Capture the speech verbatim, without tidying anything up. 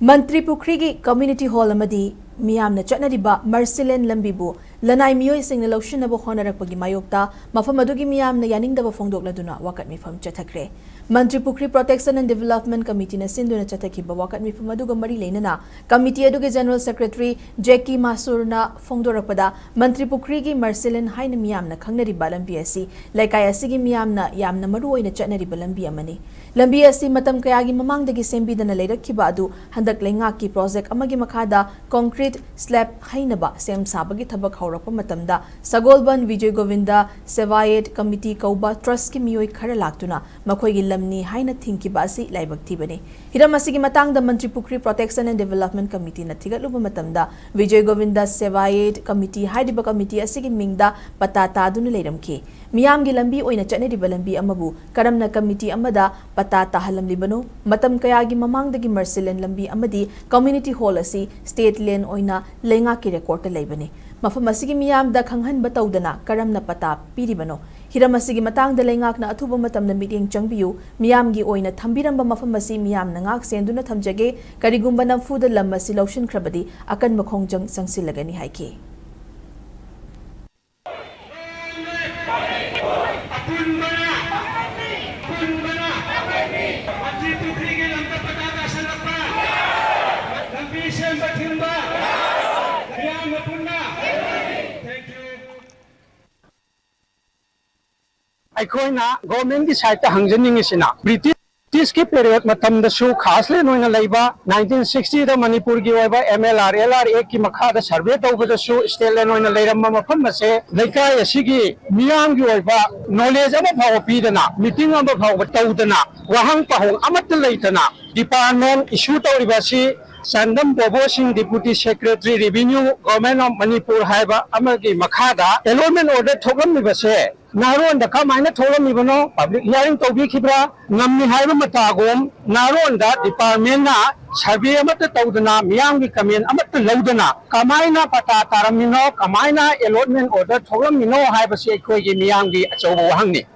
ꯃꯟꯇ꯭ꯔꯤ ꯄꯨꯈ꯭ꯔꯤꯒꯤ community hall ꯑꯃꯗꯤ ꯃꯤꯌꯥꯝꯅ ꯆꯠꯅꯔꯤꯕ ꯃꯔꯁꯤꯂꯦꯟ ꯂꯝꯕꯤꯕꯨ ꯂꯅꯥꯏ ꯃꯤꯑꯣꯏꯁꯤꯡꯅ ꯂꯧꯁꯤꯟꯅꯕ ꯍꯣꯠꯅꯔꯛꯄꯒꯤ ꯃꯥꯌꯣꯛꯇ ꯃꯐꯝ ꯑꯗꯨꯒꯤ ꯃꯤꯌꯥꯝꯅ ꯌꯥꯅꯤꯡꯗꯕ ꯐꯣꯡꯗꯣꯛꯂꯗꯨꯅ ꯋꯥꯀꯠ ꯃꯤꯐꯝ ꯆꯠꯊꯈ꯭ꯔꯦ꯫ ꯃꯟꯇ꯭ꯔꯤ ꯄꯨꯈ꯭ꯔꯤ Protection and Development Committeeꯅ ꯁꯤꯟꯗꯨꯅ ꯆꯠꯊꯈꯤꯕ ꯋꯥꯀꯠ ꯃꯤꯐꯝ ꯑꯗꯨꯒ ꯃꯔꯤ ꯂꯩꯅꯅ committee ꯑꯗꯨꯒꯤ General Secretary ꯖꯦꯀꯤ ꯃꯥꯁꯨꯔꯅ ꯐꯣꯡꯗꯣꯔꯛꯄꯗ, ꯃꯟꯇ꯭ꯔꯤ ꯄꯨꯈ꯭ꯔꯤꯒꯤ ꯃꯔꯁꯤꯂꯦꯟ ꯍꯥꯏꯅ ꯃꯤꯌꯥꯝꯅ ꯈꯪꯅꯔꯤꯕ ꯂꯝꯕꯤ ꯑꯁꯤ ꯂꯩꯀꯥꯏ ꯑꯁꯤꯒꯤ ꯃꯤꯌꯥꯝꯅ ꯌꯥꯝꯅ ꯃꯔꯨ ꯑꯣꯏꯅ ꯆꯠꯅꯔꯤꯕ ꯂꯝꯕꯤ ꯑꯃꯅꯤ꯫ ꯂꯝꯕꯤ ꯑꯁꯤ ꯃꯇꯝ ꯀꯌꯥꯒꯤ ꯃꯃꯥꯡꯗꯒꯤ ꯁꯦꯝꯕꯤꯗꯅ ꯂꯩꯔꯛꯈꯤꯕ ꯑꯗꯨ ꯍꯟꯗꯛ ꯂꯩꯉꯥꯛꯀꯤ project ꯑꯃꯒꯤ ꯃꯈꯥꯗ concrete slab ꯍꯩꯅꯕ ꯁꯦꯝ ꯁꯥꯕꯒꯤ ꯊꯕꯛ ꯍꯧꯔꯛꯄ ꯃꯇꯝꯗ ꯁꯒꯣꯜꯕꯟ ꯕꯤꯖꯣꯏ ꯒꯣꯕꯤꯟꯗ ꯁꯦꯕꯥꯌꯦꯠ committee ꯀꯧꯕ trustꯀꯤ ꯃꯤꯑꯣꯏ ꯈꯔ ꯂꯥꯛꯇꯨꯅ ꯃꯈꯣꯏꯒꯤ ꯂꯝꯅꯤ ꯍꯥꯏꯅ ꯊꯤꯡꯈꯤꯕ ꯑꯁꯤ ꯂꯥꯏꯕꯛ ꯊꯤꯕꯅꯤ꯫ ꯍꯤꯔꯝ ꯑꯁꯤꯒꯤ ꯃꯇꯥꯡꯗ ꯃꯟꯇ꯭ꯔꯤ ꯄꯨꯈ꯭ꯔꯤ Protection and Development Committeeꯅ ꯊꯤꯒꯠꯂꯨꯕ ꯃꯇꯝꯗ, ꯕꯤꯖꯣꯏ ꯒꯣꯕꯤꯟꯗ ꯁꯦꯕꯥꯌꯦꯠ committee ꯍꯥꯏꯔꯤꯕ committee ꯑꯁꯤꯒꯤ ꯃꯤꯡꯗ ꯄꯇꯥ ꯇꯥꯗꯨꯅ ꯂꯩꯔꯝꯈꯤ꯫ ꯃꯤꯌꯥꯝꯒꯤ ꯂꯝꯕꯤ ꯑꯣꯏꯅ ꯆꯠꯅꯔꯤꯕ ꯂꯝꯕꯤ ꯑꯃꯕꯨ ꯀꯔꯝꯅ committee ꯑꯃꯗ ꯄꯇꯥ ꯇꯥꯍꯜꯂꯝꯂꯤꯕꯅꯣ? ꯃꯇꯝ ꯀꯌꯥꯒꯤ ꯃꯃꯥꯡꯗꯒꯤ ꯃꯔꯁꯤꯂꯦꯟ ꯂꯝꯕꯤ ꯑꯃꯗꯤ community hall ꯑꯁꯤ state land ꯑꯣꯏꯅ ꯂꯩꯉꯥꯛꯀꯤ recordꯇ ꯂꯩꯕꯅꯤ꯫ ꯃꯐꯝ ꯑꯁꯤꯒꯤ ꯃꯤꯌꯥꯝꯗ ꯈꯪꯍꯟꯕ ꯇꯧꯗꯅ ꯀꯔꯝꯅ ꯄꯇꯥ ꯄꯤꯔꯤꯕꯅꯣ? ꯍꯤꯔꯝ ꯑꯁꯤꯒꯤ ꯃꯇꯥꯡꯗ ꯂꯩꯉꯥꯛꯅ ꯑꯊꯨꯕ ꯃꯇꯝꯗ ꯃꯤꯠꯌꯦꯡ ꯆꯪꯕꯤꯌꯨ꯫ ꯃꯤꯌꯥꯝꯒꯤ ꯑꯣꯏꯅ ꯊꯝꯕꯤꯔꯝꯕ ꯃꯐꯝ ꯑꯁꯤ ꯃꯤꯌꯥꯝꯅ ꯉꯥꯛ ꯁꯦꯟꯗꯨꯅ ꯊꯝꯖꯒꯦ꯫ ꯀꯔꯤꯒꯨꯝꯕ ꯅꯝꯐꯨꯗ ꯂꯝ ꯑꯁꯤ ꯂꯧꯁꯤꯟꯈ꯭ꯔꯕꯗꯤ ꯑꯀꯟꯕ ꯈꯣꯡꯖꯪ ꯆꯪꯁꯤꯜꯂꯒꯅꯤ ꯍꯥꯏꯈꯤ꯫ ꯑꯄꯨꯟꯕꯅ, ꯑꯄꯨꯟꯕꯅ ꯃꯟꯇ꯭ꯔꯤ ꯄꯨꯈ꯭ꯔꯤꯒꯤ ꯂꯝꯗ ꯄꯇꯥ ꯇꯥꯁꯜꯂꯛꯄ, ꯂꯝꯕꯤ ꯁꯦꯝꯕ ꯊꯤꯡꯕ, ꯃꯤꯌꯥꯝ ꯑꯄꯨꯟꯅ꯫ Thank you. ꯑꯩꯈꯣꯏꯅ governmentꯀꯤ sideꯇ ꯍꯪꯖꯅꯤꯡꯉꯤꯁꯤꯅ, British Britishꯀꯤ period ꯃꯇꯝꯗꯁꯨ ꯈꯥꯁ land ꯑꯣꯏꯅ ꯂꯩꯕ, nineteen sixtyꯗ ꯃꯅꯤꯄꯨꯔꯒꯤ ꯑꯣꯏꯕ M L R, L R Actꯀꯤ ꯃꯈꯥꯗ survey ꯇꯧꯕꯗꯁꯨ state land ꯑꯣꯏꯅ ꯂꯩꯔꯝꯕ ꯃꯐꯝ ꯑꯁꯦ ꯂꯩꯀꯥꯏ ꯑꯁꯤꯒꯤ ꯃꯤꯌꯥꯝꯒꯤ ꯑꯣꯏꯕ knowledge ꯑꯃ ꯐꯥꯎꯕ ꯄꯤꯗꯅ, meeting ꯑꯃ ꯐꯥꯎꯕ ꯇꯧꯗꯅ, ꯋꯥꯍꯪ ꯄꯥꯎꯍꯪ ꯑꯃꯠꯇ ꯂꯩꯇꯅ, department issue ꯇꯧꯔꯤꯕ ꯑꯁꯤ ꯆꯥꯟꯗꯝ ꯕꯣꯕꯣ ꯁꯤꯡ, Deputy Secretary Revenue, Government of Manipur ꯍꯥꯏꯕ ꯑꯃꯒꯤ ꯃꯈꯥꯗ allotment order ꯊꯣꯛꯂꯝꯂꯤꯕꯁꯦ ꯅꯍꯥꯔꯣꯟꯗ ꯀꯃꯥꯏꯅ ꯊꯣꯛꯂꯝꯃꯤꯕꯅꯣ? Public hearing ꯇꯧꯕꯤꯈꯤꯕ꯭ꯔꯥ? ꯉꯝꯃꯤ ꯍꯥꯏꯕ ꯃꯇꯥꯒꯨꯝ ꯅꯍꯥꯔꯣꯟꯗ departmentꯅ survey ꯑꯃꯠꯇ ꯇꯧꯗꯅ, ꯃꯤꯌꯥꯝꯒꯤ comment ꯑꯃꯠꯇ ꯂꯧꯗꯅ ꯀꯃꯥꯏꯅ ꯄꯇꯥ ꯇꯥꯔꯝꯃꯤꯅꯣ, ꯀꯃꯥꯏꯅ allotment order ꯊꯣꯛꯂꯝꯃꯤꯅꯣ ꯍꯥꯏꯕꯁꯤ ꯑꯩꯈꯣꯏꯒꯤ ꯃꯤꯌꯥꯝꯒꯤ ꯑꯆꯧꯕ ꯋꯥꯍꯪꯅꯤ꯫